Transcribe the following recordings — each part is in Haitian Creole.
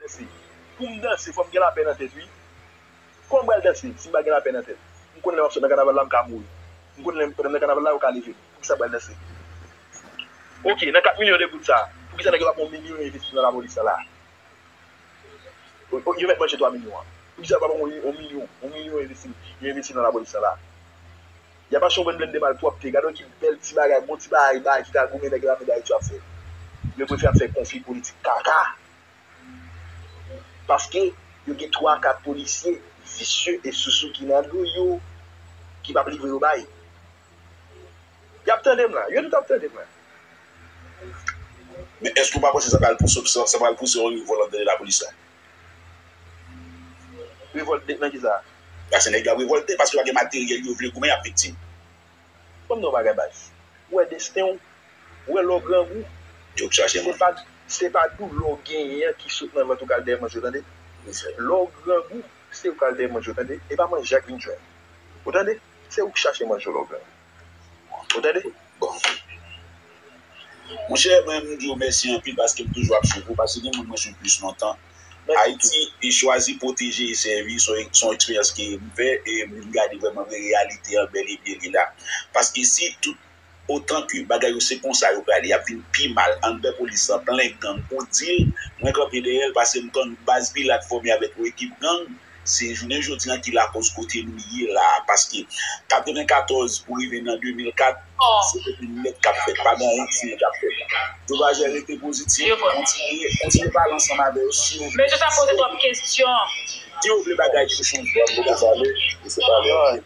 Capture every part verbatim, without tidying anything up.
danse. Pou m danse, fò m gen lapè nan tèt, wi. Kòman m pral danse si m pa gen lapè nan tèt? M konn lè m ap sot nan kanaval la, m ka mouri. M konn lè m, pandan nan kanaval la, yo ka leve m. Poukisa m pral danse? Ok, nan kat milyon de goud sa, poukisa nèg yo pa pran yon milyon yo envesti nan lapolis la la? O- o- Yo mèt manje twa milyon an. Poukisa yo pa pran yon, yon milyon, yon milyon yo envesti, yo envesti nan lapolis la la? Y ap achte yon bann blende malpwòpte. Gade yon ki bèl ti bagay, bon ti bagay, bagay ki ka goumen nèg lame Dayiti yo ap fè. Yo prefere ap fè konfli politik kaka. Paske yo gen twa, kat polisye visye e sousou ki nan do yo, ki p ap livre yo bay. Y ap tande m la. Yo tout ap tande m la. Men èske w pa panse sa pral pouse, sa, sa pral pouse yon revòlt anndan lapolis la? Revòlte nan kisa? Paske nèg yo ap revòlte, paske pa gen materyèl, yo vle goumen, y ap viktim. Ban m di w yon bagay, baz. Ou wè desten w, ou wè lè w grangou, Yo k chache se manje. Pa, se pa doulè w genyen an ki sot nan vant ou k al dèyè manje w, tande? Lè w grangou, se ou k al dèyè manje w, tande? E pa manje a k vin jwenn ou. Ou tande? Se ou k chache manje w lè w grangou. Ou tande? Bon. Monchè, mwen, m di w mèsi anpil paske m toujou ap swiv ou, paske gen moun mwen swiv plis lontan. Ayiti, e chwazi pwoteje e sèvi, se yon, se yon eksperyans ke m fè, e m gade vrèman vre reyalite an bèl e byen li la. Paske si tout otan ke bagay yo se konsa yo prale, y ap vin pi mal. Anndan polis lan plen gang, ou di l, mwen kanpe dèyè l, paske m konn baz Pilat fòme avèk yon ekip gang, se jounen jodi an ki lakoz kote nou ye la a, paske katrevenkatòz pou rive nan de mil kat, se te yon nèt k ap fèt, pa gen anyen ki serye k ap fèt. Sovajè, rete pozitif, kontinye, kontinye pale ansanm avè yo si yo vle. Mesye sa poze twòp kesyon. Si yo vle bagay yo chanje, yo pale, yo se pale.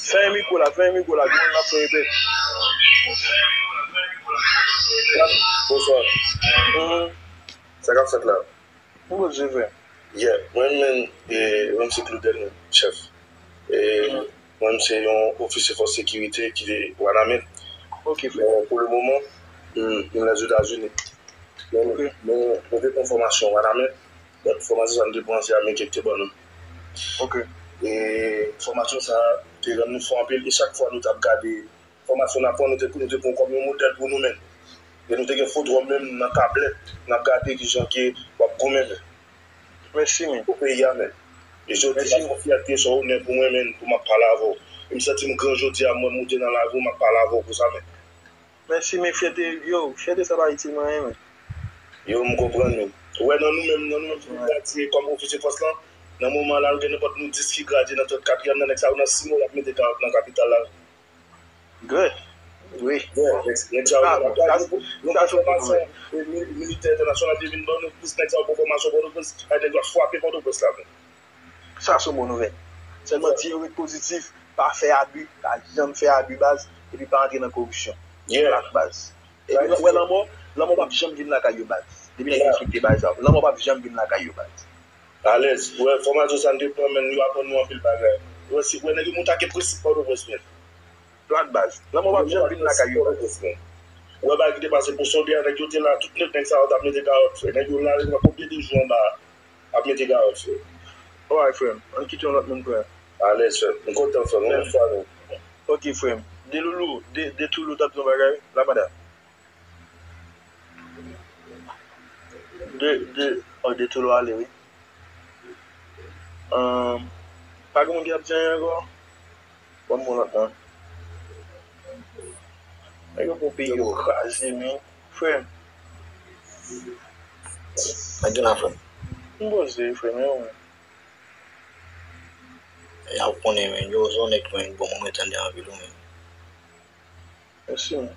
Fèmen mikwo la, fèmen mikwo la, gen moun ap fè repèt. Bonswa. Sa k ap fèt la? M poze frè. Yeah, mwen menm, e, mwen se Claudel menm, chèf. E, mwen se yon ofisye fòs sekirite ki te Wanament. Ok, frè. Men pou le moman, m, m Lèzetazini. Men, men, mwen te pran fòmasyon Wanament. Donk, fòmasyon sa m te pran, se Ameriken ki te ban nou. Ok. E fòmasyon sa te rann nou fò anpil. E chak fwa nou t ap gade fòmasyon n ap pran, nou te, nou te pran kòm yon modèl pou nou menm. E nou te gen fotowòm menm nan tablèt, n ap gade kijan ke w ap goumen menm. Mèsi men. Pou peyi a menm. E jodi a, se yon fyète, se yon onè pou mwen menm, pou m ap pale avè w. E m santi m gran jodi a, mwen moute nan lari w, m ap pale avè w konsa menm. Mèsi men fyète, yo, fyète sa pa itil mwen anyen men. Yo, m konprann ou. Ou wè nan nou menm, nan nou menm ki gradye kòm ofisye fòs lan, nan moman la, nou gen nenpòt nou dis ki gradye nan trannkatriyèm nan, nèg sa yo nan sis mwa y ap mete kayòt nan kapital la. Wi. Wi. Nèg sa yo, nou gen fòmasyon militè entènasyonal te vin ban nou, plis nèg sa yo pran fòmasyon Pòtoprens, ay nèg yo ap frape Pòtoprens la menm. Sa se yon bon nouvèl. Sèlman di yo ret pozitif, pa fè abi, pa janm fè abi baz, epi pa antre nan koripsyon. Plat baz. Epi w wè lanmò, lanmò p ap janm vin lakay yo baz. Depi nèg yo respekte bagay sa yo, lanmò p ap janm vin lakay yo baz. Alèz, ou wè fòmasyon sa n te pran, men yo aprann nou anpil bagay. Ou wè si, ou wè nèg yo moute ak prensip Pòtoprens menm. Plat baz. Lanmò p ap janm vin lakay yo baz. Ou wè bagay ki te pase pou Solbè a, nèg yo te la, tout nèg sa yo t ap mete kayòt frè. Nèg yo la, nèg yo konbyen de jou anba a ap mete kayòt frè. Alright frè m, ann kite yon lòt moun frè. Alèz frè m, m kontan frè m, yon lòt fwa non. Ok frè m. De Loulou, de, de Toulou t ap di yon bagay, Lapada. De, de, oh, de Toulou ale wi. Ahn, pa gen moun ki ap di anyen ankò? Ban m yon lòt non. Nèg yo pran peyi yo kraze men. Frè m. Mwen gen la frè m. M poze wi frè m, e ou menm? Ya w konnen men, yo se yon nèg mwen bon mwen tande anpil wi men. Mèsi men.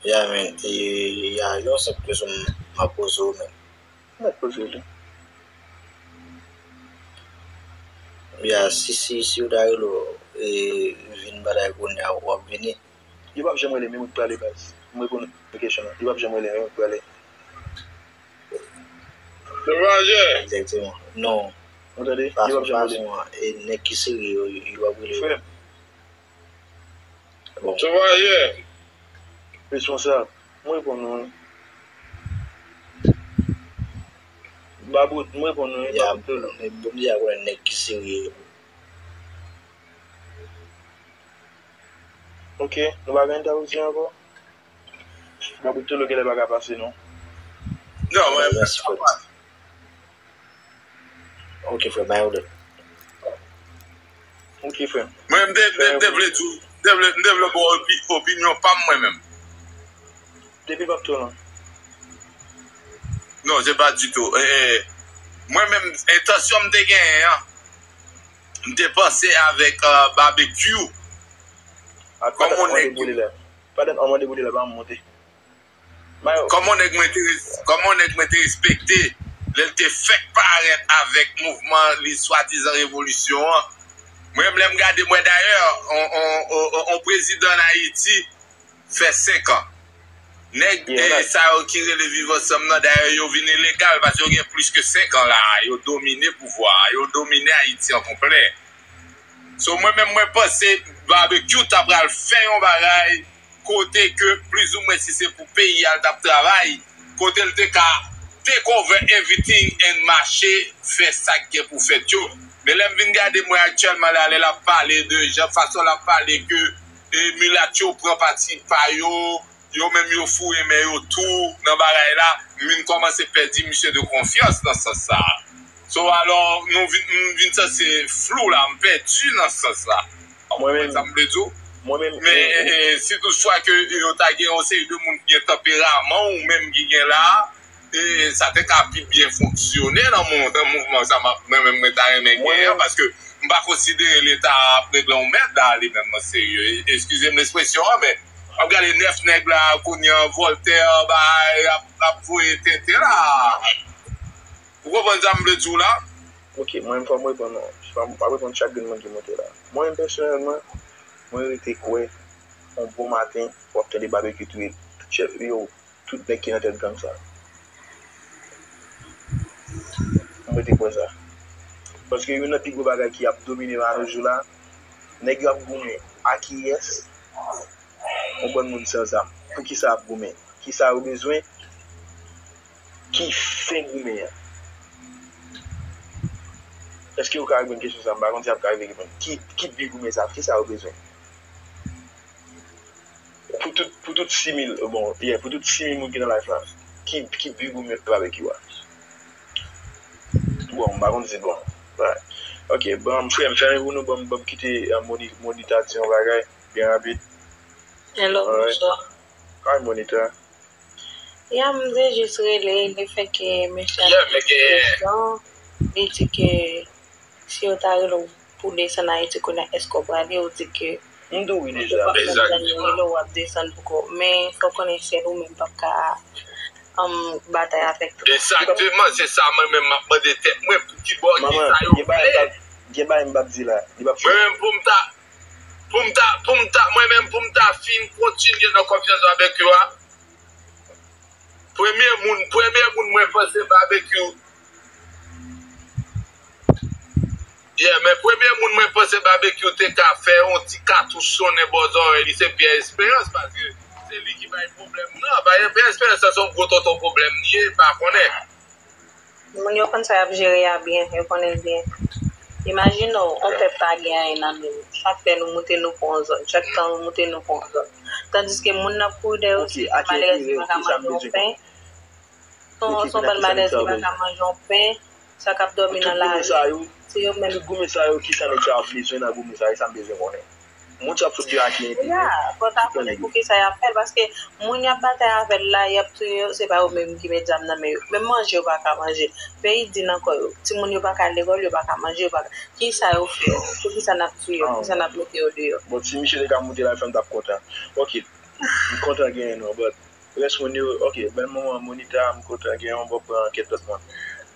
Ya men, e, ya, yon senp kesyon m ap poze w men. Mèt poze li. Ya, si, si, si yo ta rele w, e, vin batay kounye a, w ap vini? Yo p ap janm rele m, e mwen k prale baz. M reponn kesyon an. Yo p ap janm rele m, e mwen k prale. Souvajè. Egzakteman. Non. Ou tande? Yo p ap janm rele m. E nèg ki serye yo, yo p ap rele w. Frè m. Bon. Souvajè. Responsab. M reponn ou wi. Babout, m reponn ou wi, Babout Lolo. Men bon, m deja konnen nèg ki serye yo. Ok, nou pa gen entèvansyon ankò? Gabritolo genlè pa ka pase non. Non, mwen, mwen, mwen, Ok, frè, bay ou lè. Ok, frè. Mwen, m te, m te, m te vle di w, m te vle, m te vle ba w opi, opinyon pa m mwen menm. Depi l p ap twò non. Non, se pa ditou. Eh, mwen menm, entansyon m te genyen an, m te panse avèk uh, Barbecue. Kòm yon nèg. Pandan an mande boule la, pa m monte. Kòm yon nèg mwen te, kòm yon nèg mwen te respekte, lè l te fèk parèt avèk mouvman li swadizan revolisyon an. Mwen menm lè m gade, mwen dayè, on, on, on, on prezidan an Ayiti fè senk an. Nèg eh, sa yo ki rele Viv Ansanm nan, dayè yo vin ilegal paske yo gen plis ke senk an la. Yo domine pouvwa a, yo domine Ayiti an konplè. So mwen menm mwen panse Barbecue ta pral fè yon bagay kote ke plizoumwen si se pou peyi a l t ap travay, kote l te ka take over everything and mache fè sa k gen pou fèt yo. Men lè m vin gade mwen aktyèlman la, lè l ap pale de jan fason l ap pale ke e milat yo pran pati pa yo, yo menm yo foure men yo tou nan bagay la, m vin kòmanse pèdi misye de konfyans nan sans sa a. So alò, nou vin, m vin sanse flou la, m pèdi nan sans la. Ou konprann sa m vle di w? Men si toutfwa ke yo ta gen yon seri de moun ki gen tanperaman ou menm ki gen la a, e sa te ka pi byen fonksyone nan mou- nan mouvman sa m ap- mwen menm mwen ta renmen genyen an, paske m pa konsidere Leta ap regle yon mèd la li menm an serye. Eskize m ekspresyon an, men w ap gade nèf nèg la kounye an, Voltaire, bay, ap, ap voye tenten la. Ou konprann sa m vle di w la? Ok, mwen menm fò m reponn non. Fò m ap reponn chak grenn moun ki monte la. Mwen menm pèsonèlman, mwen rete kwè yon bon maten w ap tande Barbecue touye tout chèf yo, tout nèg ki nan tèt gang sa. Mwen rete kwè sa. Paske youn nan pi gwo bagay ki ap domine la nou jou la, nèg yo ap goumen a kiyès? Yon bann moun san zam. Poukisa y ap goumen? Kisa yo bezwen? Ki fen goumen an? Èske yo ka reponn kesyon sa a? M pa konn si y ap ka rive reponn. Ki, ki bi goumen sa a? Kisa yo bezwen? Pou tout, pou tout sis mil, bon, yeah, pou tout sis mil moun ki nan live la, ki, ki bi goumen Barbecue a? Bon, m pa konn si bon. Ok, bon, frè m, fèmen pou nou, bon, bon, kite Moni, Monita di yon bagay, byen rapid. Hello, bonswa. Hi, Monita. Ya, m te jis rele, lefètke mesye a poze kesyon, li di ke si yo ta rele w pou desann Ayiti kounye a, èske w prale? Ou di ke M di w wi deja. Ou p ap menm janm rele w, w ap desann poko. Men fò w konnen sèl ou menm p ap ka um, batay avèk tout. Egzakteman, se sa mwen menm m ap mande tèt mwen, pou ki bò, kisa yo vle? Gen bagay m p ap di la. Li p ap fè. Mwen menm pou m ta, pou m ta, pou m ta, mwen menm pou m ta fin kontinye nan konfyans avèk yo a, premye moun, premye moun mwen panse Barbecue. Yeah, men premye moun mwen panse Barbecue te ka fè yon ti katouch sonnen bò zòrèy li se Pierre Espérance, paske se li ki bay pwoblèm nan. Pierre Espérance se yon gwo tonton pwoblèm li ye, m pa konnen. Moun yo konn sa y ap jere a byen, yo konnen l byen. Imajine w, yon pèp pa gen anyen nan men l. Chak lè nou moute, nou pran yon zòn. Chak tan nou moute, nou pran yon zòn. Tandiske moun n ap kouri dèyè yo, se malere ki pa ka manje yon pen. Se yon bann malere ki pa ka manje yon pen, sa k ap dòmi nan lari, se yo menm. Tout goumen sa yo, kisa nèg sa yo ap bezwen nan goumen sa yo, sa m bezwen konnen. Moun sa ap fout yo a ki enterè. Ya, fò w ta konnen poukisa y ap fè l, paske moun y ap batay avè l la, y ap touye yo, se pa yo menm ki met zam nan men yo. Menm manje yo pa ka manje. Peyi di nan kò yo. Timoun yo pa ka al lekòl, yo pa ka manje, yo pa ka. Kisa yo fè yo? Poukisa n ap touye yo? Poukisa n ap mete yo deyò? Bon, si misye te ka moute la, fè m t ap kontan. Ok, m kontan genyen nou, but Rès moun yo, ok, bèl manman Monita, m kontan gen yon bon pran kèt lòt moun.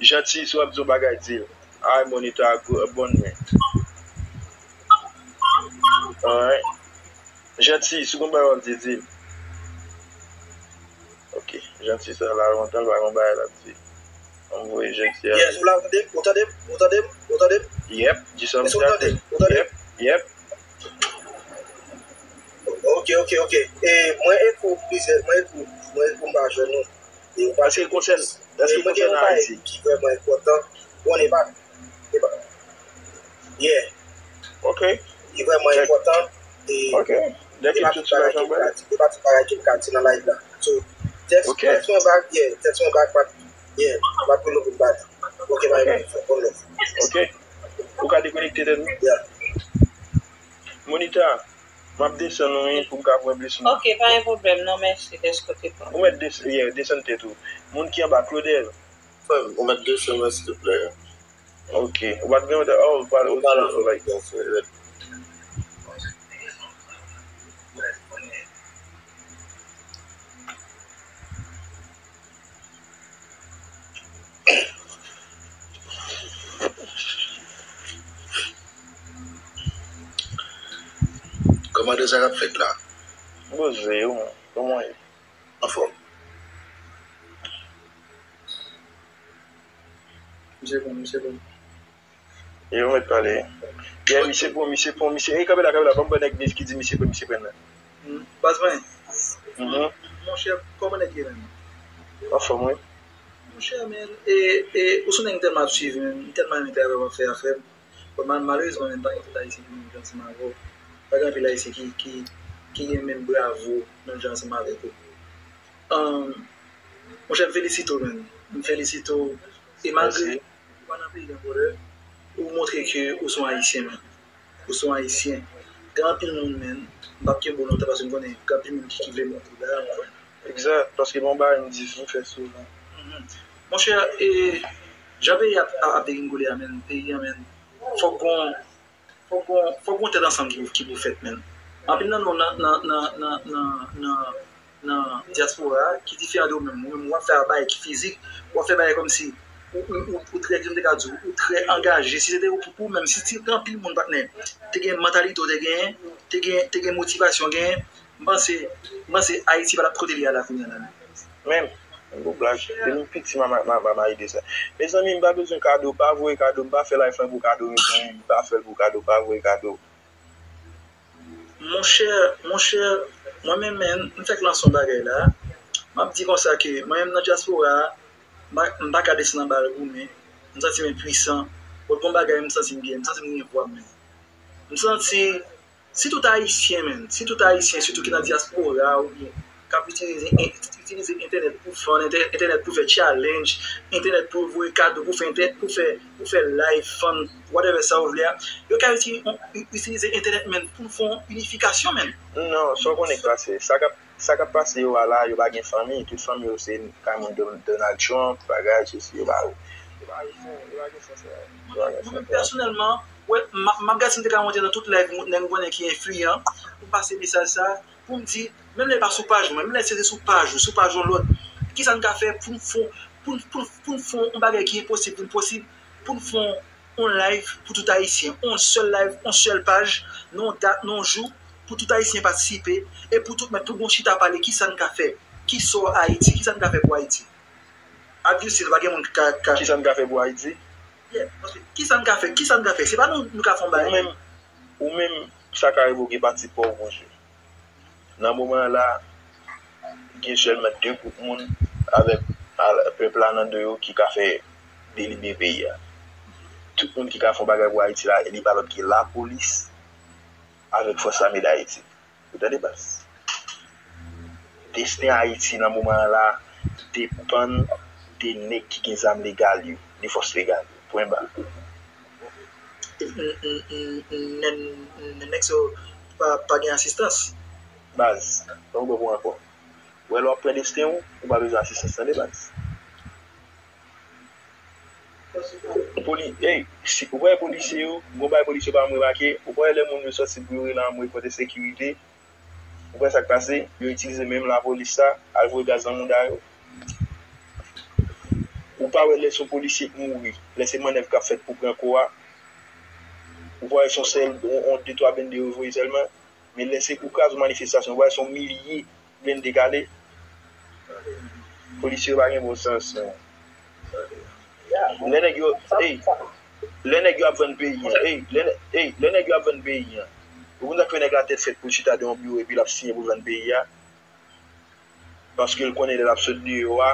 Janti, si w ap di yon bagay, di l. Ay, Monita, bonn men. Alright. Janti, si w gon bagay w ap di, di l. Ok, Janti sa la, lontan l pa gon bagay l ap di. Ann voye Janti ale. Yes, ou la, ou tande m? Ou tande m? Ou tande m? Ou tande m? Yep, di sa m di a. Yep, yep. Ok, ok, ok. E mwen ekri w plizyè, mwen ekri w, mwen ekri w m pa jwenn ou. E ou pa jwenn m. Èske l konsène, èske l konsène Ayiti? Ki vrèman enpòtan. Bon, e pa, e pa. Yeah. Ok. Li vrèman enpòtan. E, ok. E pa tout bagay ke m ka di, e pa tout bagay ke m ka di nan live la. Tèks, ok, tèks mwen bak, yeah, tèks mwen bak, pa, yeah, pa pou nou pou bat. Ok, pa gen pwoblèm. Ok. Ou ka dekonekte tèt ou? Yeah. Monita, m ap desann ou, wi, pou m ka pran plis non. Ok, pa gen pwoblèm, non, mèsi, dèske w te pran. Ou mèt des-, yeah, desann tèt ou. Moun ki anba, Claudel. Frè m, ou mèt desann mwen, silvouplè. Ok. Ou pa t gen, oh, ou pa, ou pa t gen, like. Kòmandè, sa k ap fèt la? Poze yo, kòman ye? Anfòm. Misye bon, misye bon. Yo mèt pale. Yeah, misye bon, misye bon, misye. Ey, kanpe la, kanpe la, ban m ban nèg ki di misye bon, misye bon nan. Hmm, baz mwen. Mhm. Monchè, kòman nèg ye menm? Anfòm, wi. Monchè, men, e, e, ou se yon nèg m tèlman ap swiv, men, m tèlman renmen travay w ap fè a, frè m. Bon, mal-, malerezman, men, pa gen tout Ayisyen ki menm jan ansanm avè w. Pa gen anpil Ayisyen ki, ki, ki gen menm bravo, menm jan ansanm avèk ou. Ahn, monchè, m felisite w, menm. M felisite w. E malgre ou pa nan peyi an, brother, ou montre ke ou se yon Ayisyen, menm. Ou se yon Ayisyen. Gen anpil moun, menm, m p ap kenbe w lontan paske m konnen gen anpil moun ki, ki vle monte la. Egzat, paske bon bagay m di, m fè souvan. Mhm. Monchè, e, jan peyi a ap, ap degringole a, menm, peyi an, menm, fòk gon, fòk gon, fòk gon tèt ansanm ki, ki pou fèt, menm. Anpil nan nou nan, nan, nan dyaspora a ki diferan de ou menm. Ou menm, w ap fè bagay ki fizik, w ap fè bagay kòmsi ou, ou, ou, ou trè, jan m te ka di w, ou trè angaje. Si se te pou, pou ou menm, si te gen anpil moun, patnè, te gen mantalite w te genyen, te gen, te gen motivasyon w genyen, m panse, m panse Ayiti pa t ap kote li ye la kounye a la, menm. Menm, menm pou blag, depi m piti, m a, m a, m a, m a ede sa. Mezanmi, m pa bezwen kado, pa voye kado, m pa fè live lan pou kado, mezanmi, m pa fè l pou kado, pa voye kado. Monchè, monchè, mwen menm, men, m fèk lanse yon bagay la. M ap di konsa ke mwen menm nan dyaspora a, m pa, m pa ka desann anba l goumen. M santi m enpwisan. Lòt bon bagay, m santi m gen, m santi m gen vwa m menm. M santi, si tout Ayisyen, menm, si tout Ayisyen, sitou ki nan dyaspora oubyen k ap itilize, en-, itilize entènèt pou fun, entè-, entènèt pou fè challenge, entènèt pou voye kado, pou fè entè-, pou fè, pou fè live, fun, whatever sa w vle a, yo ka itilize, itilize entènèt, menm, pou n fè yon inifikasyon, menm. Non, sa w konnen k pase, sa k ap, sa k ap pase yo a la, yo pa gen fanmi, tout fanmi yo se kay moun Don-, Donald Trump, bagay, sesi, yo pa, yo pa gen sans, yo pa gen sans, yo pa gen sans. Mwen menm, pèsonèlman, wè, m ap, m ap gade si m te ka rantre nan tout live moun, nèg m konnen ki enfliyan, pou m pase mesaj sa, pou m di, menm lè e pa sou paj mwen, menm lè se sou paj ou, sou paj yon lòt, kisa n ka fè pou n fè, pou n, pou n, pou n fè yon bagay ki enposib vin posib, pou n fè yon live pou tout Ayisyen, yon sèl live, yon sèl paj, nan yon dat, nan yon jou, pou tout Ayisyen patisipe, e pou tout mèt, pou gon chita pale, kisa n ka fè, ki sò Ayiti, kisa n ka fè pou Ayiti. Abdou Silva, gen moun ki ka, ka... Kisa n ka fè pou Ayiti? Yeah, paske kisa n ka fè, kisa n ka fè, se pa nou, nou ka fè yon bagay. Ou menm, ou menm, sa ka revoke pati pa w, bonjou. Nan moman an la, gen sèlman de gwoup moun avèk, a, pèp la nan do yo ki ka fè delibere peyi a. Tout moun ki ka fè yon bagay pou Ayiti la, li pa lòt ke lapolis avèk Fòs Lame Dayiti. Ou tande, baz? Desten Ayiti nan moman an la depann de nèg ki gen zam legal yo, de fòs legal yo. Pwen ba. N-, n-, n-, n-, n-, nèg sa yo pa, pa gen asistans. Baz, ban m pran pou ankò. Ou wè, lè w ap pran desten w, ou pa bezwen asistans, tande, baz. Poli-, ey, si, ou wè polisye yo, gon bagay polisye yo pa janm remake, ou wè lè moun yo sòti pou yo rele anmwe pote sekirite, ou wè sa k pase, yo itilize menm lapolis sa, al voye gaz nan mouda yo. Ou pa wè lè se yon polisye k mouri, lè se mannèv k ap fèt pou pran kò a, ou pa wè se yon sèl, yon, yon de twa blende yo voye sèlman, men lè se pou kraze yon manifestasyon, ou pa wè se yon milye blende k ale, polisye yo pa gen bon sans, non. Lè nèg yo, ey, lè nèg yo ap vann peyi an, ey, lè, ey, lè nèg yo ap vann peyi an, ou konn sa k fè nèg la tèt fèt pou l chita de yon biwo epi l ap siyen pou l vann peyi a? Paske l konnen lè l ap sot deyò a,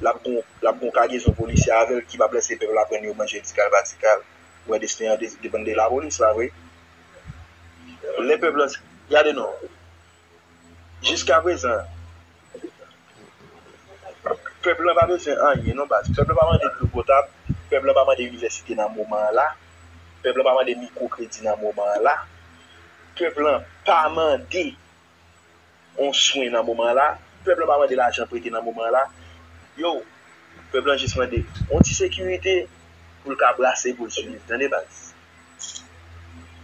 l ap gon, l ap gon kagezon polisye avè l ki p ap lèse pèp la pran yo manje dikal pa dikal. Ou wè desten an de-, depann de lapolis, pa vre? Lè pèp la, gade non, jiskaprezan, Pèp lan pa bezwen anyen non baz. Pèp lan pa mande dlo potab, pèp lan pa mande inivèsite nan moman an la, pèp lan pa mande mikwo kredi nan moman an la, pèp lan pa mande yon swen nan moman an la, pèp lan pa mande lajan prete nan moman an la. Yo, pèp lan jis mande yon ti sekirite pou l ka brase, pou l swiv. Tande baz.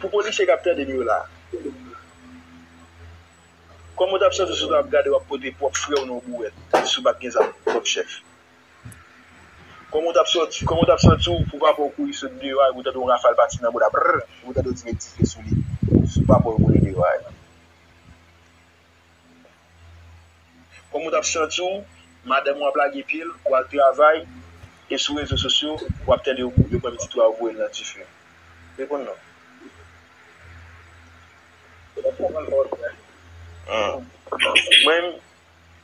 Pou polisye k ap tande nou yo la, kòman w t ap santi w si w t ap gade w ap pote pwòp frè w nan yon bouwèt, si w pa t gen zam kòm chèf? Kòman w t ap sòti, kòman w t ap santi w pou papa w kouri sot deyò a, epi w tande yon rafal pati nan bò w la, brrr, epi w tande w di met dife sou li, si papa w kouri deyò a? Kòman w t ap santi w, madanm ou ap lage pye l, ou al travay, e sou rezo sosyo, w ap tande yo, yo pran pitit ou a, yo voye l nan dife? Reponn non. Mwen,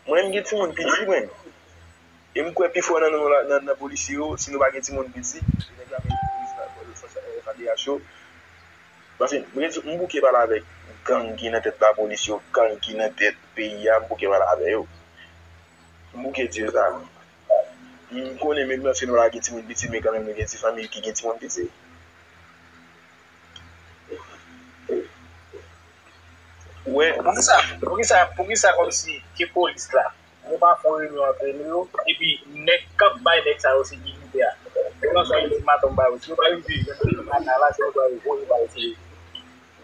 mwen, m gen timoun piti, mwen. E m kwè pifò nan nou la, nan, nan polisye yo, si nou pa gen timoun piti, nèg la menm polis la, fòs, eh, F A D H yo. Paske m gen, m bouke pale avèk gang ki nan tèt lapolis yo, gang ki nan tèt peyi a, m bouke pale avè yo. M bouke di yo sa. M konnen menm lè si nou la gen timoun piti, men kanmenm nou gen ti fanmi ki gen timoun piti. Wè. Poukisa, poukisa, poukisa kòmsi ke polis la, nou pa fè yon reyinyon antre nou yo, epi nèg k ap bay nèg sa yo sekirite a, yo pran swen ultimatum ba yo, si yo pa rive jwenn yo nan kay la, se yo pral voye bay se.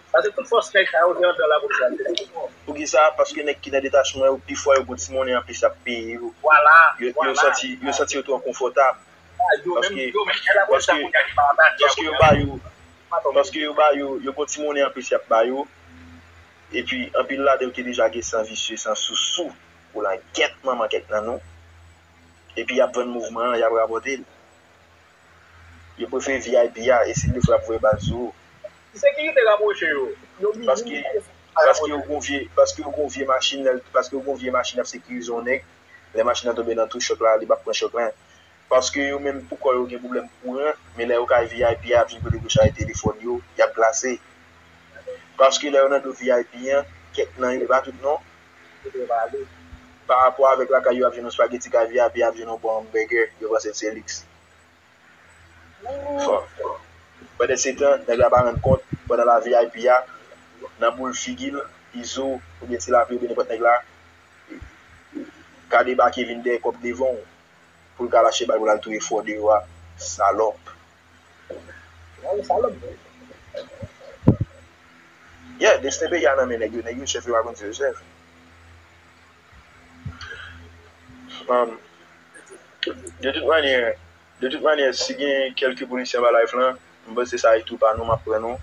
Paske tout fòs nèg sa yo se antre lapolis la, se tout moun. Poukisa? Paske nèg ki nan detachman yo, pifò yo gon ti monnen anplis y ap peye yo. Vwala, yo, yo vwala. Santi, yo santi yo twò konfòtab. Yo menm, paske, yo menm, nèg lapolis la, paske, kounye a ki pa atake, paske yo ba yo, paske yo ba yo, yo gon ti monnen anplis y ap ba yo. Epi, anpil ladan yo te deja gen san visye, san sousou, pou langèt manman kèk nan nou. Epi, y ap vann mouvman an, y ap rapòte l. Yo prefere V I P a, e si l defwa y ap voye bal sou ou. Sekirite rapwoche yo. Yo vini, paske, paske yo gon vye, paske yo gon vye machin, paske yo gon vye machin ap sekirize yon nèg. Lè machin nan tonbe nan twou, chòk la, li p ap pran chòk la. Paske yo menm pou kò yo gen pwoblèm kouran, men lè yo kay V I P a, ap vin kote pou chaje telefòn yo, y ap glase. Paske lè yo nan do V I P an, kèk nan yo, e pa tout non. Pa rapò avèk lakay yo ap jwenn yon spageti, kay V I P ap jwenn yon bon hamburger, yo panse l se liks. Fò. Pandan se tan, nèg la pa rann kont, pandan la V I P a, nan boul figi l, Izo, oubyen Ti Lapli, oubyen nenpòt nèg la, ka debake vin dèyè kòb devan w, pou l ka lache bal pou l al touye fò deyò a, salòp. Yon salòp, vre. Yeah, desten peyi a nan men nèg yo, nèg yo chèf, yo pa konn si yo chèf. Um, de tout manyè, de tout manyè, si gen kèlke polisye anba live lan, m panse sa e tou pa nou, m ap pran nou.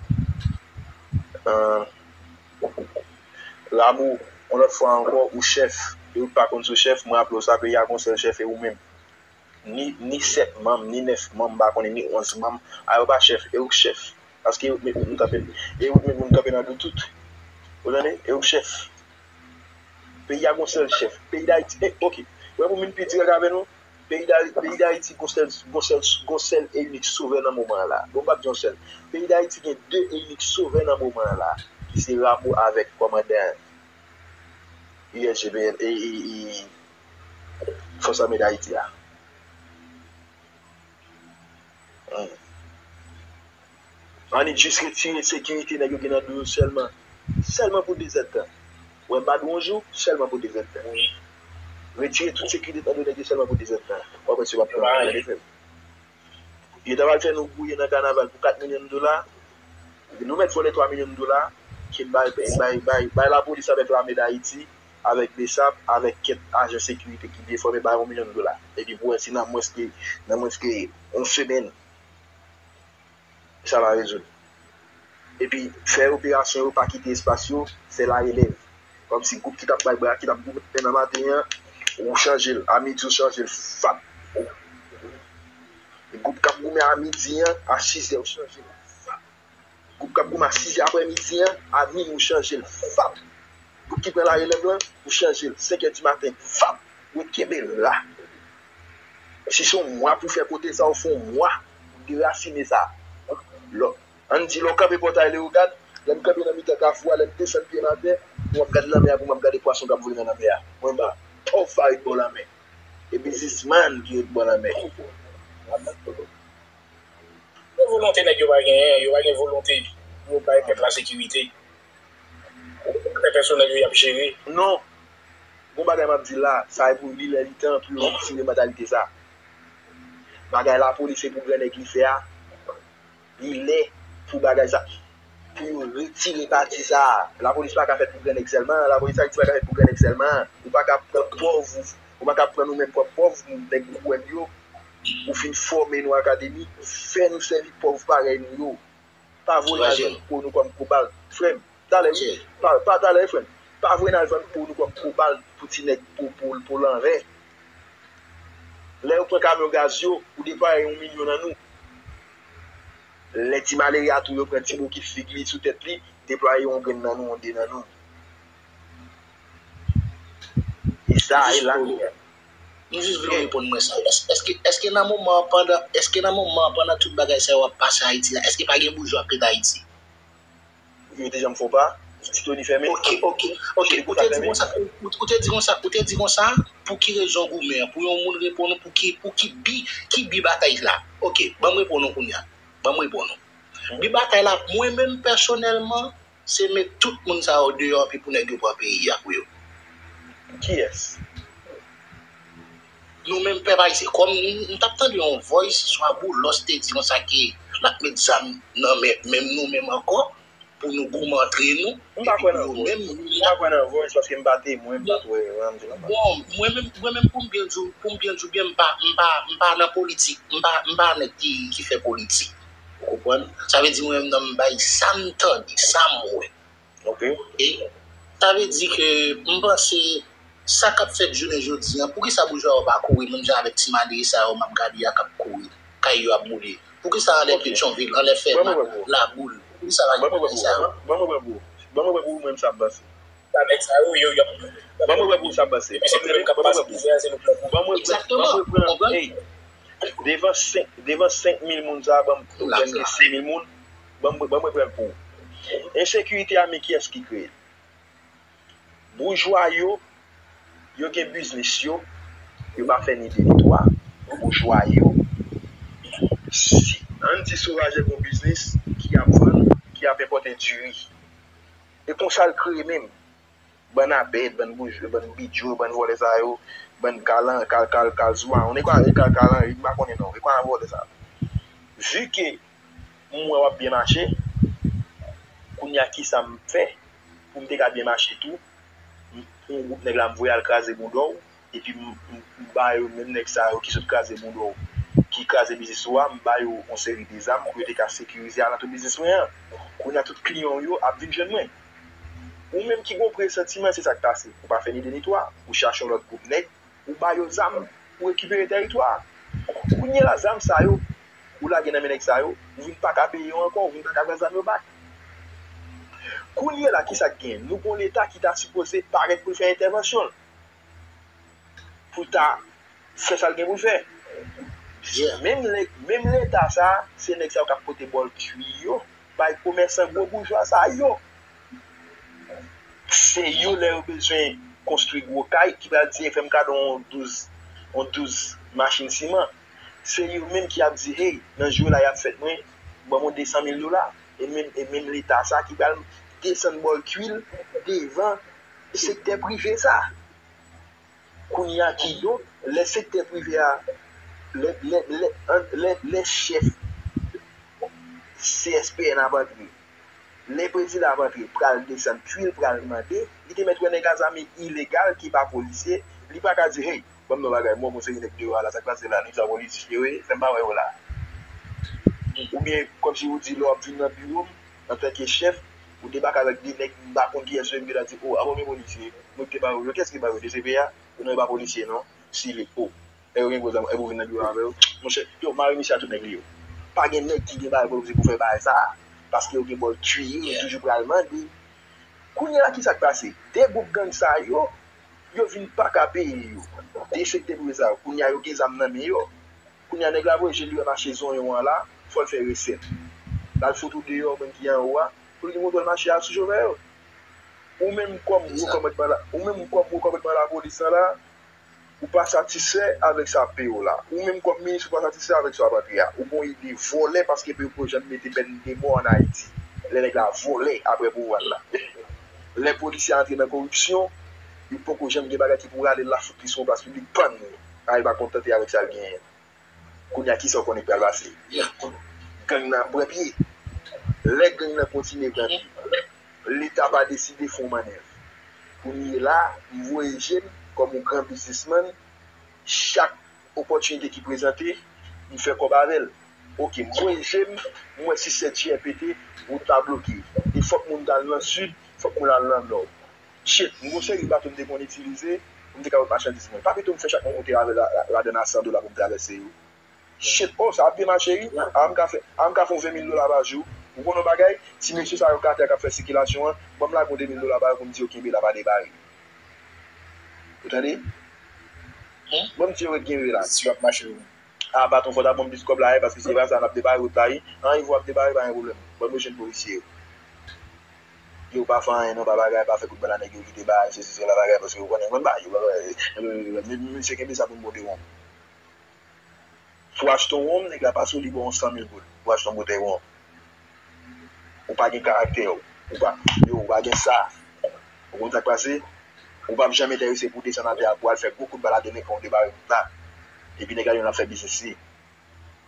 Um, Ramou, yon lòt fwa ankò, ou chèf, e ou pa konn si w chèf, mwen raple w sa, peyi a gon sèl chèf, e ou menm. Ni, ni sèt manm, ni nèf manm, m pa konnen, ni onz manm, a yo pa chèf, e ou k chèf. Paske yo k met moun kanpe, e yo k met moun kanpe nan do tout. Ou tande? E ou k chèf. Peyi a gon sèl chèf. Peyi Dayiti, e, oke. Wè pou m vin pi dirèk avè nou, peyi Dayiti, peyi Dayiti gon sèl, gon sèl, gon sèl e inik sovè nan moman an la. Bon, m p ap di yon sèl. Peyi Dayiti gen de e inik sovè nan moman an la, ki se Ramou avèk kòmandan U S G P N, e, e, e, Fòs Ame Dayiti a. Hmm. Annik jis retire sekirite nèg yo gen nan do yo sèlman. Sèlman pou de zèdtan. Wè, m pa di w yon jou, sèlman pou de zèdtan. Retire tout sekirite nan do nèg yo sèlman pou de zèdtan. W ap wè si w ap pran nan defèt. Yo ta pral fè nou gouye nan kanaval pou kat milyon dola. Nou mèt vòlè twa milyon dola. Ke bay, bay, bay, bay lapolis avèk lame Dayiti, avèk BSAP, avèk kèk ajan sekirite ki byen fòme, bay yon milyon dola. Epi pou wè si nan mwens ke, nan mwens ke yon semèn, sa va rezoud. Epi fè operasyon yo, pa kite espas yo, fè larelèv. Kòmsi gwoup ki t ap bay bra, ki t ap goumen nan maten an, ou chanje l. A midi, ou chanje l. Fap! Gwoup k ap goumen a midi an, a sizè, ou chanje l. Fap! Gwoup k ap goumen a sizè aprèmidi an, a minwi, ou chanje l. Fap! Gwoup ki pran larelèv lan, ou chanje l. Senkè di maten, fap! Ou kenbe l la. Si se yon mwa pou fè kote sa, ou fè yon mwa pou derasine sa. Lò, ann di, lè w kanpe pòtay Leyogàn, lè m kanpe nan mitan kafou a, lè m desann pye m atè, pou m ap gade lanmè a, pou m ap gade pwason k ap vole nan lanmè a. Mwen ba, top five bò lanmè. Epi Businessman ki ret bò lanmè. Se volonte nèg yo pa genyen, yo pa gen volonte pou yo bay pèp la sekirite. Afè pèsonèl yo y ap jere. Non. Gon bagay m ap di la, sa e pou li lè li tan pou yo retire mantalite sa. Bagay lapolis se pou gran nèg li fè a. Li lè pou bagay sa, pou yo retire pati sa. Lapolis pa ka fèt pou gran nèg sèlman. Lapolis Ayiti pa ka fèt pou gran nèg sèlman. Ou pa ka pran pòv, ou pa ka pran nou menm kòm pòv, nèg Wouwèn yo, ou fin fòme nou akademi, fè nou sèvi pòv parèy nou yo. Pa voye n al vann po nou kòm koubal. Frè m, talè wi. Pa, pa talè, frè m. Pa voye n al vann po nou kòm koubal pou ti nèg po, po, po lanvè. Lè yo pran kamyon gaz yo, ou deplwaye yon milyon nan nou. Lè ti malere a tou, yo pran ti bokit fig li sou tèt li, deplwaye yon grenn nan nou, yon de nan nou. E sa, e la nou ye. M jis vle w reponn mwen sa. Èske, èske nan moman an, pandan, èske nan moman an, pandan tout bagay sa yo ap pase Ayiti la, èske pa gen boujwa k ret Ayiti? Yo te janm fè w pa? Ti Tony fèmen? Ok, ok, ok. Ou te di konsa, ou, ou te di konsa, ou te di konsa, pou ki rezon goumen an? Pou yon moun reponn ou, pou ki, pou ki bi, ki bi batay la? Ok, ban m reponn ou kounye a. Ban m reponn ou. Bi batay la, mwen menm pèsonèlman, se met tout moun sa yo deyò epi pou nèg yo pran peyi a pou yo. Kiyès? Nou menm pèp ayisyen, kòm m, m t ap tande yon voice, swa Boulos te di konsa ke l ap met zam nan men, menm nou menm ankò, pou nou goumen antre nou, m pa epi kwè pou nan yo voice, menm, m pa kwè nan voice, paske m pa temwen, m pa t wè, m di non. Bon, mwen menm, mwen menm pou m byen di w, pou m byen di w byen, m pa, m pa, m pa nan politik, m pa, m pa nèg ki, ki fè politik. Ou konprann? Sa vle di mwen menm nan m bay sa m tande, sa m wè. Ok. E sa vle di ke m panse sa k ap fèt jounen jodi an, poukisa boujwa yo pa kouri menm jan avèk ti malere sa yo m ap gade a k ap kouri, kay yo ap boule? Poukisa anlè Petyonvil, anlè Fèma, Laboul, poukisa pa gen bagay sa yo? Ban mwen wè pou ou. Ban mwen wè pou ou, mwen, sa m panse. Sa nèg sa yo, yo, y ap. Ban mwen wè pou ou sa m panse. Epi se nou menm k ap pase pouvwa, se nou k pran pouvwa. Ban mwen, ban mwen pran, hey, devan senk, devan senk mil moun sa a, ban m, prèske sis mil moun, ban mwen, ban mwen pran l pou ou. Ensekirite a, men kiyès ki kreye l? Boujwa yo, yo gen biznis yo, yo pa fè ni de ni twa. Boujwa yo, si, ann di Sovager gon biznis ki ap vann, ki ap enpòte diri. E konsa l kreye menm. Bann abèd, bann bouj, bann bidjo, bann vòlè sa yo, bann kalan, kal, kal, kal zwa. On est quoi, kal, kalan, m pa konnen non. E kwa vòlè sa yo? Vu que m wè w ap byen mache, kounye a kisa m fè pou m te ka byen mache tou? M pran yon gwoup nèg la, m voye al kraze bouda w, epi m, m, m ba yo, menm nèg sa yo ki sot kraze bouda w, ki kraze biznis ou a, m ba yo yon seri de zam pou yo te ka sekirize alantou biznis mwen an. Kounye a tout kliyan w yo ap vin jwenn mwen. Ou menm ki gon presantiman, se sa k pase. Ou pa fè ni de ni twa, ou chache yon lòt gwoup nèg, ou ba yo zam pou rekipere tèritwa a. Kounye a la, zam sa yo, ou lage nan men nèg sa yo, ou vin pa ka peye yo ankò, ou vin pa ka pran zam yo back. Kounye a la, kisa k gen? Nou gon Leta ki ta sipoze parèt pou l fè entèvansyon l, pou l ta fè sa l gen pou l fè. Menm lè, menm Leta sa a, se nèg sa yo k ap pote bòl kwi yo bay komèsan gwo boujwa sa yo. Se yo, lè yo bezwen konstwi gwo kay, ki pral di, "Fè m kado yon douz, yon douz machin siman." Se yo menm ki ap di, "Hey, nan jou la y ap fèt mwen, ban m yon de san mil dola." E menm, e menm Leta sa ki pral desann bòl kwi l devan sektè prive sa. Kounye a, kidonk, lè sektè prive a, lè, lè, lè, an, lè, lè chèf C S P N ap antre, lè prezidan ap antre, pral desann kwi l, pral mande, li te mèt wè nèg a zam ilegal ki pa polisye, li pa ka di, "Hey, ban m non bagay, mwen, mwen se nèg deyò a la, sa k pase la, nou sa polisye, wi, fè m pa wè yo la." Oubyen, kòmsi ou di, lè w ap vin nan biwo m, antanke chèf, ou debake avèk de nèg, m pa konn kiyès yo, epi yo ta di, "O, a bon, men polisye, mwen ki te ba yo yo, kiyès ki ba yo de C P A?" Yo, "Non, yo pa polisye, non." Sile, o. Nèg yo gen gwo zam, epi w vin nan biwo avè yo. Monchè, yo mare misye a tout nèg li yo. Pa gen nèg ki gen bagay pou l di pou fè bagay sa a. Paske yo gen bòl kwi yo, yo toujou pral mande. Kounye a la, kisa k pase? De gwoup gang sa yo, yo vin pa ka peye yo. De sektè prive sa yo, kounye a yo gen zam nan men yo. Kounye a nèg la voye je l, li wè mache zonyon an la, fò l fè resèt. L al fout ou deyò, moun ki anwo a, pou l gen kontwòl mache a sou chofè yo. Ou menm kòm gwo kòmandman la, ou menm kòm gwo kòmandman lapolis lan la, Ou pa satisfè avèk sa p p o la. Ou menm kòm minis, ou pa satisfè avèk sa w ap antre a. Ou gen yon ide vòlè paske p p o poko janm mete pèn de mò ann Ayiti. Lè nèg la vòlè apre pouvwa l la. Lè polisye a antre nan koripsyon, li poko janm gen bagay ki pou rale l la fout li sou yon plas piblik, pann li. A, li pa kontante avèk sa l genyen. Kounye a, kisa w konnen k pral pase? Gang nan ap pran pye. Lè gang nan kontinye pran pye, Leta pa deside fè yon mannèv. Kounye la, m voye je m kòm yon gran biznismann, chak opòtinite ki prezante, m fè kòb avè l. Oke, m voye je m, m wè sis sèt jiyè pete, wout la bloke. E fòk moun t al nan sid, fòk moun al nan nò. Shit, m gon seri bato m te konn itilize pou m te ka pot machandiz mwen. Pa pito m fè chak mwen monte avè la, la, ladann a san dola pou m travèse yo. Shit, oh, sa ap byen mache, wi. A, m ka fè, a, m ka fè yon ven mil dola pa jou. Ou konn yon bagay? Ti mesye sa yo katè k ap fè sikilasyon an, ban m lage yon de mil dola ba yo pou m di yo kenbe la, pa debare. Ou tande? Ban m di yo ret kenbe la. Si w ap mache, wi. A, baton fò ta ban m plis kòb la, e, paske se pa sa, n ap debare wout la, wi. An, Ivo ap debare, pa gen pwoblèm. Ban m yo jwenn polisye yo. Yo pa fè anyen non, pa bagay, pa fè kout bal a nèg yo, kite bagay, sesi, sela, bagay, paske yo konnen, yo konn bagay, yo pa bagay. Men, men, men, mesye kenbe sa pou m pote wonm. Si w achte yon wonm, nèg la pase w, li ba w san mil goud. Ou achte yon boutèy wonm. Ou pa gen karaktè, ou pa, yo, ou pa gen sa. Ou konn sa k pase? Ou p ap janm enterese pou w desann atè a, pou w al fè gwo kout bal a delenkan, ou debare wout la. Epi nèg la, li menm l ap fè biznis li.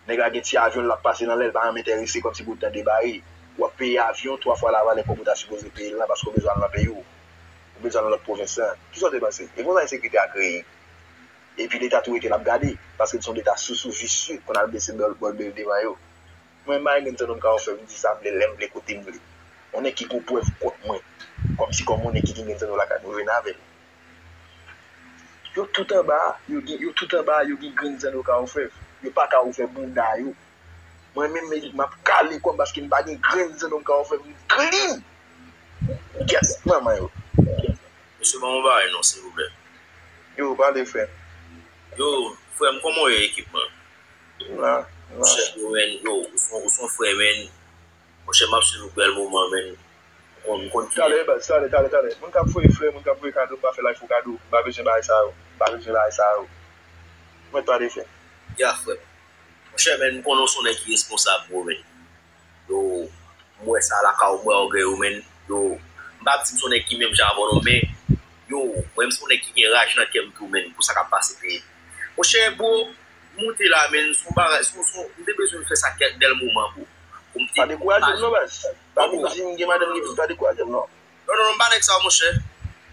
Nèg la gen ti avyon l ap pase nan lè, l pa janm enterese, kòmsi pou l t debare. W ap peye avyon twa fwa lavalè kòb ou ta sipoze peye l lan, paske w bezwen al nan peyi w. Ou bezwen al nan lòt pwovens lan. Kisa w te panse? E konsa ensekirite a kreye. Epi Leta tou rete l ap gade, paske l se yon Leta sousou, visye, konn al blese bòlbèl devan yo. Mwen, m pa gen grenn tandon m ka ofè, m di sa m vle, lè m vle, kote m vle. Yon nèg ki gon prèv kont mwen, kòmsi kòm yon nèg ki gen grenn tandon lakay mwen, vin avè l. Yo tout anba, yo gen, yo tout anba, yo gen grenn zan yo ka ofè. Yo pa ka ouvè bounda yo. Mwen menm, m ap kale kò m paske m pa gen grenn zan yo ka ofè m klin. Yes, manman yo. Mesye, ban m yon bagay non, silvouplè. Yo, pale, frè. Yo, frè m, kòman w ye, ekip mwen? M la, m la. Monchè, yo, men, yo, ou son, ou son frè, men. Monchè, m ap swiv ou bèl moman, men. Ou konn, ou konn ki Talè, baz, talè, talè, talè. Moun k ap voye flè, moun k ap voye kado, m pa fè live pou kado. M pa bezwen bagay sa yo. M pa bezwen bagay sa yo. Mwen pa de fè. Ya, frè. Monchè, men, m konnen w se yon nèg ki responsab, bro, men. Yo, m wè sa lakay ou, m wè ògèy ou, men. Yo, m p ap di m se yon nèg ki menm jan avè w, non, men, yo, mwen, m se yon nèg ki gen raj nan kè m tou, men, pou sa k ap pase peyi. Monchè, bro, m moute la, men, se yon bagay, se yon, se yon, m te bezwen fè sa kèk bèl moman, bro. Pou m te Pa dekouraje m non, baz. Pa vin di m gen madanm gen pitit, pa dekouraje m non. Non, non, non, m pa nèg sa, monchè.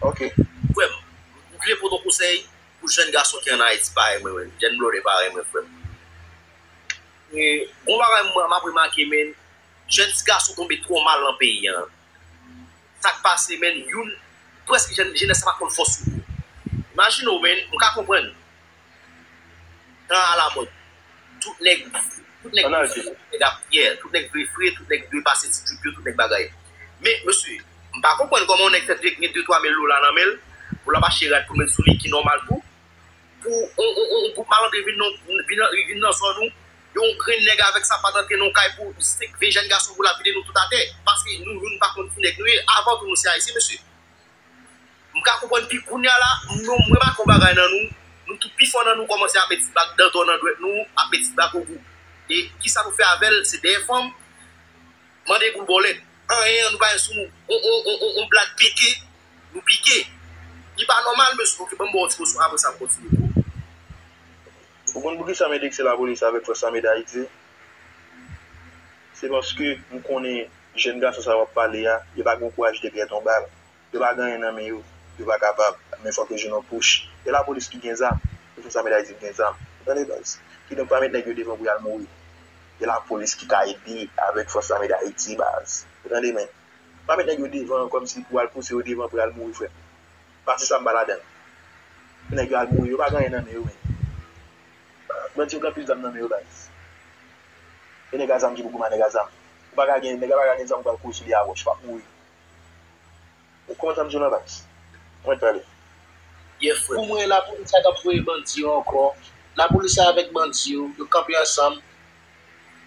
Ok. Frè m, m vle pote yon konsèy pou jèn gason ki ann Ayiti parèy mwen, men. Jèn blòdè parèy mwen, frè m. E, gon bagay mwen, m ap remake, men, jèn ti gason tonbe twò mal nan peyi a. Sa k pase, men, youn, prèske jèn, jenès la pa konn fòs yo. Imajine w, men, m ka konprann. Tan alamòd. Tout nèg, tout nèg, Ann Ayiti. Nèg ap, yeah, tout nèg vle fre, tout nèg dwe pase ti djoup yo, tout nèg bagay. Men, mesye, m pa konprann kòman yon nèg fè de, gen de twa mil dola nan men l, pou l ap achte rad pou l met sou li, ki nòmal tou. Pou yon, yon, yon, yon gwoup malandren vin nan, vin nan, vin nan zòn ou, yon grenn nèg avèk sapat antre nan yon kay pou senk, ven jèn gason pou l ap vide nou tout atè. Paske nou, nou pa konn ki nèg nou ye, avan tou nou se Ayisyen, mesye. M ka konprann pi kounye a la, nou, m remake yon bagay nan nou, nou tout pifò nan nou kòmanse ap met ti bag dantò nan dwèt nou, ap met ti bag ogou. E kisa nou fè avè l? Se dèyè fanm, mande pou l ba w lèt. Anyen an, nou pa gen sou nou. On, on, on, on, on blad pike, nou pike. Li pa nòmal, mesye. Ok, ban m ba w ti moso, apre sa m kontinye pou ou. Ou konn poukisa m endekse lapolis avèk Fòs Lame Dayiti? Se paske m konnen jèn gason sa w ap pale a, yo pa gen kouraj de pyèt yon bal. Yo pa gen anyen nan men yo. Yo pa kapab. Men fòk yo jwenn yon pouch. E lapolis ki gen zam. E Fòs Lame Dayiti ki gen zam. Ou tande, baz? Kidonk, pa met nèg yo devan pou y al mouri. E lapolis ki ka ede avèk Fòs Lame Dayiti, baz. Ou tande, men? Pa met nèg yo devan kòmsi pou al pouse yo devan pou y al mouri, frè m. Pati sa m pa ladan l. Nèg yo al mouri, yo pa gen anyen nan men yo, men. Bandi yo gen anpil zam nan men yo, baz. E nèg a zam ki pou goumen a nèg a zam. Ou pa ka gen, nèg la pa ka gen zam pou al kouri sou li a wòch, w ap mouri. Ou konprann sa m di w la, baz? Mwen pale. Yeah, frè. Pou mwen, lapolis la k ap voye bandi yo ankò. Lapolis la avèk bandi yo, yo kanpe ansanm.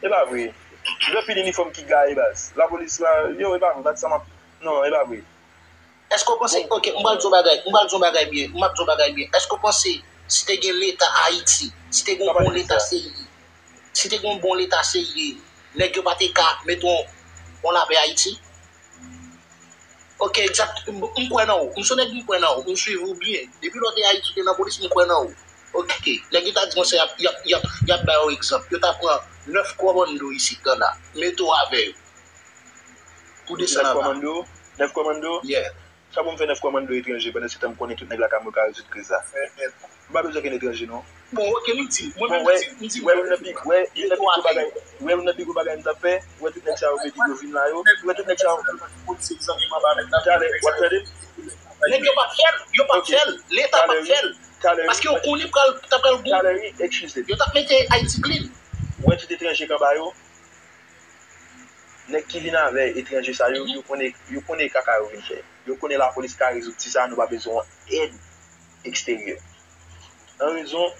E pa vre. Gen anpil inifòm ki gaye, baz. Lapolis la, yo, e pa vre, baz, sa m ap, non, e pa vre. Èske w panse, ok, m pral di yon bagay, m pral di yon bagay byen, m ap di yon bagay byen. Èske w panse Si te gen Leta Ayiti, si te gen yon bon Leta serye, si te gen yon bon Leta serye, nèg yo pa te ka mete yon, yon lapè Ayiti? Ok, egzak, m, m kwè nan ou. M se yon nèg m kwè nan ou. M swiv ou byen. Depi lè w te Ayiti, w te nan polis, m kwè nan ou. Ok, nèg yo ta di konsa, y ap, y ap, y ap, y ap ba yo egzanp. Yo ta pran nèf kòmando isit la, mete w avè yo. Pou desann anba. Nèf kòmando? Nèf kòmando? Yeah. Sa pou m fè nèf kòmando etranje pandan se tan m konnen tout nèg lakay mwen ka rezoud kriz la? M pa bezwen okenn etranje non. Bon, ok, m di, mwen menm m di, m di, wè youn nan pi, wè youn nan pi gwo bagay, wè youn nan pi gwo bagay m t ap fè, wè tout nèg sa yo mete yo vin la yo, wè tout nèg sa yo. Talè, w ap tande m? Nèg yo p ap fè l, yo p ap fè l, Leta p ap fè l. Paske yo konnen pral, ta pral gou. Talè, wi, eskize m. Yo t ap mete Ayiti clean. Wè tout etranje k anba yo, nèg ki vin avè etranje sa yo, yo konnen, yo konnen kaka yo vin fè. Yo konnen lapolis ka rezoud ti sa, nou pa bezwen èd eksteryè. An rezon,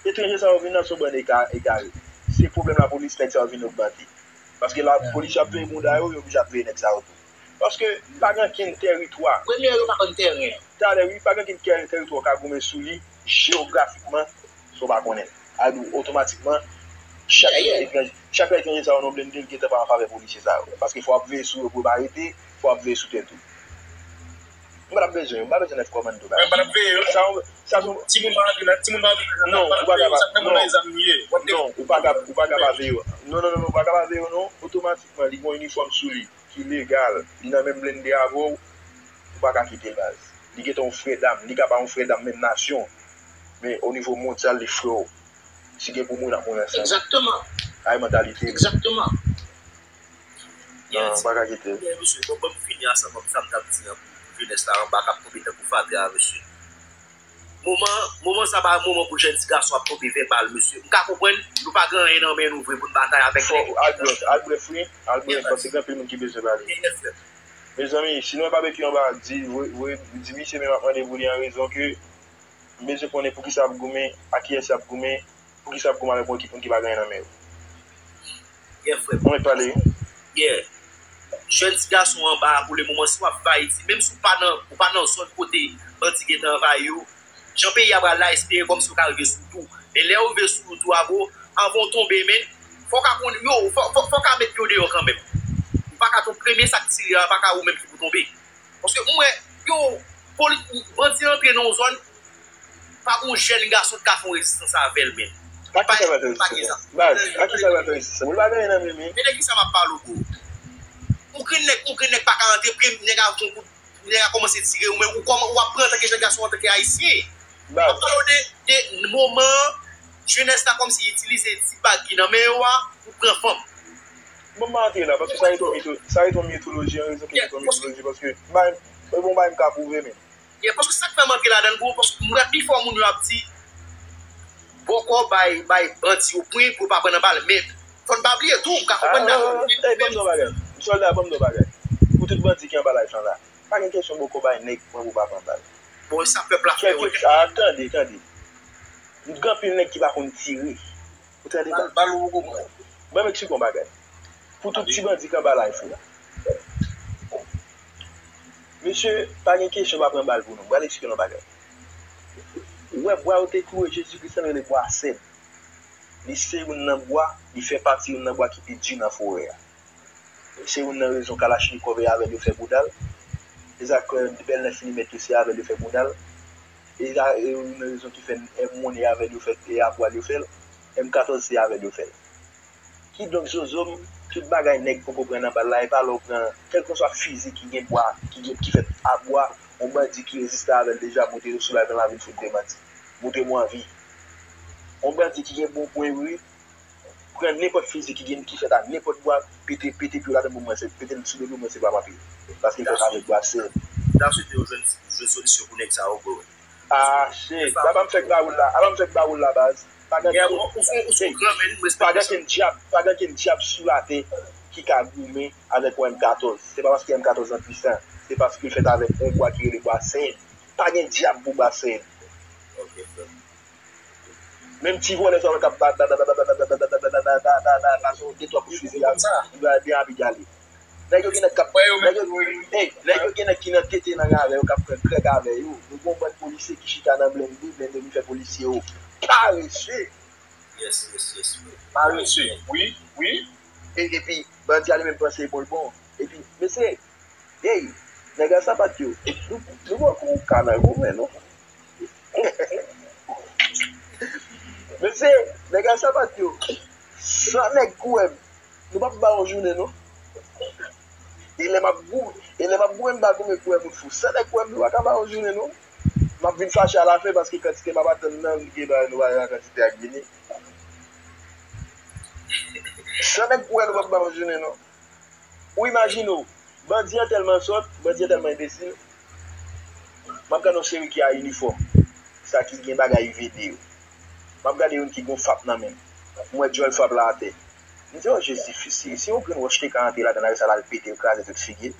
etranje sa yo vin nan se yon bann eka-, egare. Se pwoblèm lapolis, nèg sa yo vin ogmante. Paske lapolis y ap veye bounda yo, yo oblije ap veye nèg sa yo tou. Paske pa gen ankenn tèritwa. Premye, yo pa konn teren. Talè, wi, pa gen ankenn tè-, tèritwa w ka goumen sou li jewografikman, san w pa konnen l. Sa vle di, otomatikman, chak lè etranje, chak lè etranje sa yo nan blende, l gentan pa an favè polisye sa yo. Paske fò w ap veye sou yo pou yo pa rete, fò w ap veye sou tèt ou. M pa t ap bezwen yo, m pa bezwen nèf kòmando, bagay. Mwen pa t ap veye yo. Sa, sa, timoun pa antre nan, timoun pa antre nan, non, ou pa kapab, non, non, ou pa ka, ou pa ka pa veye yo. Non, non, non, non, ou pa ka pa veye yo, non. Otomatikman, li gen yon inifòm sou li ki legal, li nan menm blende avè w, ou pa ka kite l, baz. Li gentan yon frè dam, li ka pa yon frè dam menm nasyon, men o nivo mondyal, li frè w. Si gen pou mouri, n ap mouri ansanm. Egzakteman. Ay, mantalite. Egzakteman. Non, ou pa ka kite l. Byen, mesye, bon, ban m fini ansanm ak sa m t ap di an pou jenès la anba k ap tonbe tankou fatra, mesye. Moman, moman sa pa moman pou jèn ti gason ap tonbe vèbal, mesye. M ka konprann, nou pa gen anyen nan men nou vre pou n batay avèk nèg. Fò al brèf, al brèf, wi. Al brèf, paske gen anpil moun ki bezwen pale. Gen frè. Mezanmi, si nou wè Babekyou anba, di, voye, voye, di misye menm ap mande pou li an rezon ke m bezwen konnen poukisa y ap goumen, ak kiyès y ap goumen, poukisa y ap goumen avèk yon ekip moun ki pa gen anyen nan men yo. Yeah, frè. Mwen pale. Yeah. Jèn ti gason anba a, pou le moman, si w ap viv Ayiti, menm si w pa nan, ou pa nan zòn kote bandi gentan anvayi yo, jan peyi a pral la, espere kòmsi yo ka rive sou ou tou. Men lè yo rive sou ou tou a, bro, anvan w tonbe, men, fò w ka konn, yo, fò, fò, fò w ka met pye w deyò kanmenm. Ou pa ka tonbe, premye sa k tire a, pa ka ou menm ki pou tonbe. Paske m wè, yo, poli-, bandi antre nan yon zòn, pa gen yon jèn gason ki ka fè yon rezistans avè l menm. A kisa l pral fè rezistans? Baz, a kisa l pral fè rezistans? Li pa gen anyen nan men li. Men de kisa m ap pale w, bro? Yon grenn nèg, yon grenn nèg pa ka antre, premye nèg a fè yon kout, nèg a kòmanse tire, ou menm, ou kòman, w ap pran antanke jèn gason, antanke ayisyen. Baz. M ap pale w de, de moman, jenès la kòmsi itilize ti bag ki nan men yo a pou pran fanm. Bon, m pa antre la, paske sa rete yon mito-, sa rete yon mitoloji, an rezon ke li rete yon mitoloji, paske m pa, e bon, m pa menm ka pwouve menm. Yeah, paske sa k fè m antre ladan l, bro, paske m wè pifò moun yo ap di, bòkò bay, bay bandi yo pwen pou yo pa pran nan bal, men fò n pa bliye tou, m ka konprann nan. Ey, ban m di w bagay. Sòlda, ban m di w bagay. Pou tout bandi ki anba live lan la, pa gen kesyon bòkò bay nèg pwen pou pa pran bal. Bon, e sa pèp la fè yo. Kèlke, a, tande, tande. Gen anpil nèg ki pa konn tire. Ou tande? Bal, bal ou poko pran. Ban m eksplike yon bagay. Pou tout ti bandi k anba live la. Mesye, pa gen kesyon pa pran bal pou nou. M pral eksplike nou yon bagay. Ou wè bwa yo te kloure Jezi Kris lan rele bwa sèd. Li se youn nan bwa, li fè pati youn nan bwa ki pi di nan forè a. Se youn nan rezon kalachnikòv e avè l yo fè bouda l. E zak, e, bèl nan fini mèt yo se avè l yo fè bouda l. E sa, e youn nan rezon ki fè M one e avè l yo fè, e avwa l yo fè l. M katòz se avè l yo fè l. Kidonk, zozo m, tout bagay nèg poko pran nan bal la, e pa lè w pran, kèlkeswa fizi ki gen bwa, ki gen, ki fèt a bwa, yon bandi ki reziste avè l deja, montre yo sou live lan, vin fout de manti. Montre m ou anvi. Yon bandi ki gen bon pwen vre, pran nenpòt fizi ki gen, ki fèt a nenpòt bwa, pete, pete pye w ladan pou mwen, se, pete l sou do pou mwen, se pa manti. Paske l fèt avèk bwa sèd. M ta swete yo jwenn, jwenn solisyon pou nèg sa yo, bro. Ah, shit. Sa pa m fèk ba ou l la. Apa m fèk ba ou l la, baz. Pa gen ankenn, pa gen ankenn dyab, pa gen ankenn dyab sou latè ki ka goumen avèk yon M katòz. Se pa paske M katòz lan pwisan. Se paske l fèt avèk yon bwa ki rele bwa sèd. Pa gen dyab pou bwa sèd. Menm ti vòlè sa yo k ap ba, ba, ba, ba, de twa kout fizi a, li va byen rapid ale. Nèg yo gen nèg k ap, nèg yo, hey, nèg yo gen nèg ki nan tete nèg avè yo, k ap pran krèk avè yo. Nou gen yon bann polisye ki chita nan blende, blende vin fè polisye yo parese. Yes, yes, yes. Parese, wi, wi. E, epi, bandi a li menm panse epòl bon. Epi, mesye, hey, nèg a sapat yo, nou, nou poko ka nan goumen non. Mesye, nèg a sapat yo, san nèg kouwè m, nou p ap ba yon jounen non. E lè m ap gou, e lè m ap goumen m pa goumen kouwè moun fou. San nèg kouwè m, nou pa ka ba yon jounen non. M ap vin fache alafen paske kantite m ap atann nan, m gen ba nou pa nan kantite ak vini. San nèg kouwè nou p ap ba yon jounen non. Ou imajine w, bandi an tèlman sòt, bandi an tèlman enbesil. M ap gade yon seri ki a inifòm, sa ki gen bagay U V D yo. M ap gade youn ki gen yon fap nan men l. M wè djòl fap la atè. M di, o Jezi, si, si yon grenn wòch te ka antre ladan l, sa l al pete l, kraze tout figi l.